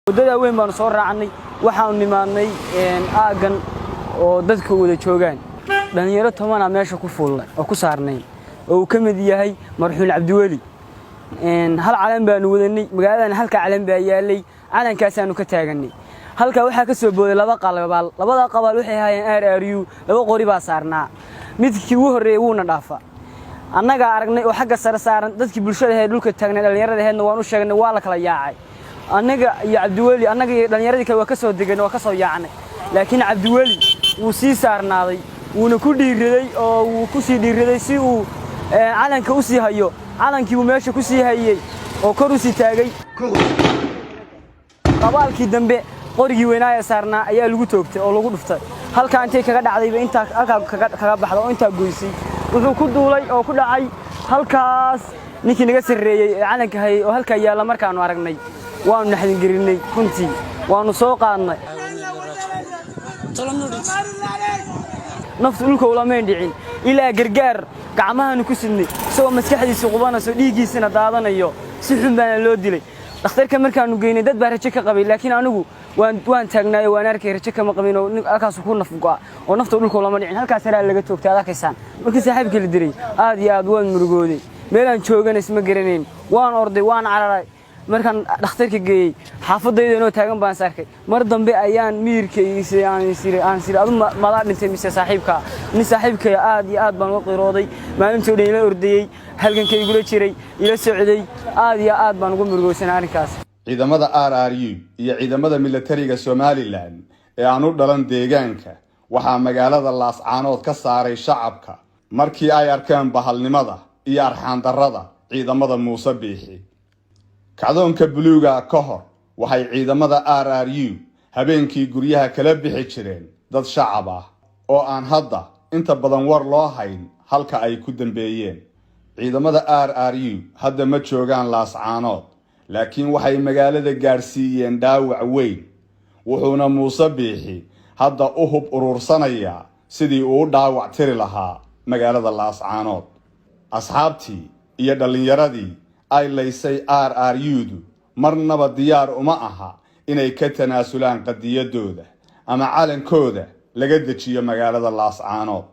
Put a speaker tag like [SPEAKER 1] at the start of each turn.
[SPEAKER 1] Waddadaa weyn baanu soo raacnay. Waxaanu nimaadnay aaggan oo dadka wada joogaan. Dhallinyaro 10-aa meesha ku fuulnay oo ku saarnayn, oo uu ka mid yahay marxuum Cabdiweli. Hal calan baanu wadanay. Magaaladan halka calan baa yaalay, calankaasaanu ka taaganay. Halkaa waxaa ka soo booday laba qabaal. Labada qabaal waxay ahaayeen RRU. Laba qori baa saarnaa. Midkii ugu horreeyey wuuna dhaafa, annagaa aragnay oo xagga sare saaran. Dadkii bulshada ahayd, dhulka taagnay, dhallinyarada ahaydna waan u sheegnay. Waa la kala yaacay. Annaga iyo Cabdiweli, annaga iyo dhallinyaradii kale waa ka soo deganay, waa ka soo yaacnay, laakiin Cabdiweli wuu sii saarnaaday, wuuna ku dhiiraday oo wuu ku sii dhiiraday si uu calanka u sii hayo. Calankii buu meesha ku sii hayey oo kor u sii taagay. Qabaalkii dambe qorigii weynaa ee saarnaa ayaa lagu toogtay oo lagu dhuftay. Halkaa intay kaga dhacdayba, intaa halkaa kaga baxda oo intaa goysay. Wuxuu ku duulay oo ku dhacay halkaas ninkii naga sarreeyey ee calanka hayay oo halkaa yaalla. Markaannu aragnay waannu naxdingelinay runtii, waannu soo qaadnay. Naftu dhulka ulamayn dhicin ilaa gargaar gacmahaanu ku sidnay, isagoo maskaxdiisa qubanayso, dhiiggiisana daadanayo. Si xun baana loo dilay. Dhakhtarka markaannu geynay, dad baa rajo ka qabay, laakiin anigu waan taagnaayo, waan arkay, rajo kama qabin oo halkaasu ku naf go'a oo nafta dhulka ulama dhicin. Halkaas haraa laga toogtay, aad arkaysaan. Markii saaxiibka la dilay, aad iyo aad waan murugooday. Meelaan joogana isma garanayn. Waan orday, waan cararay. Markaan dhakhtarka geeyey, xaafadayda inoo taagan baan is arkay. Mar dambe ayaan miyirkaysi aan siri, adu madaa dhintay mise saaxiibka? Nin saaxiibkaya aad iyo aad baan uga qirooday. Maalintii o dhan ila ordayey, halganka igula jiray, ila socday. Aad iyo aad baan uga murugowsanaa arrinkaas.
[SPEAKER 2] Ciidamada RRU iyo ciidamada militariga Somaliland ee aan u dhalan deegaanka waxaa magaalada Laascaanood ka saaray shacabka markii ay arkeen bahalnimada iyo arxaandarrada ciidamada Muuse Biixi. Kacdoonka buluuga ka hor, waxay ciidamada RRU habeenkii guryaha kala bixi jireen dad shacab ah oo aan hadda inta badan war loo hayn halka ay ku dambeeyeen. Ciidamada RRU hadda ma joogaan Laascaanood, laakiin waxay magaalada gaadhsiiyeen dhaawac weyn. Wuxuuna Muuse Biixi hadda u hub uruursanayaa sidii uu u dhaawac tiri lahaa magaalada Laascaanood. Asxaabtii iyo dhallinyaradii ay laysay RRU-du marnaba diyaar uma aha inay ka tanaasulaan qadiyadooda ama calankooda laga dejiyo magaalada Laascaanood.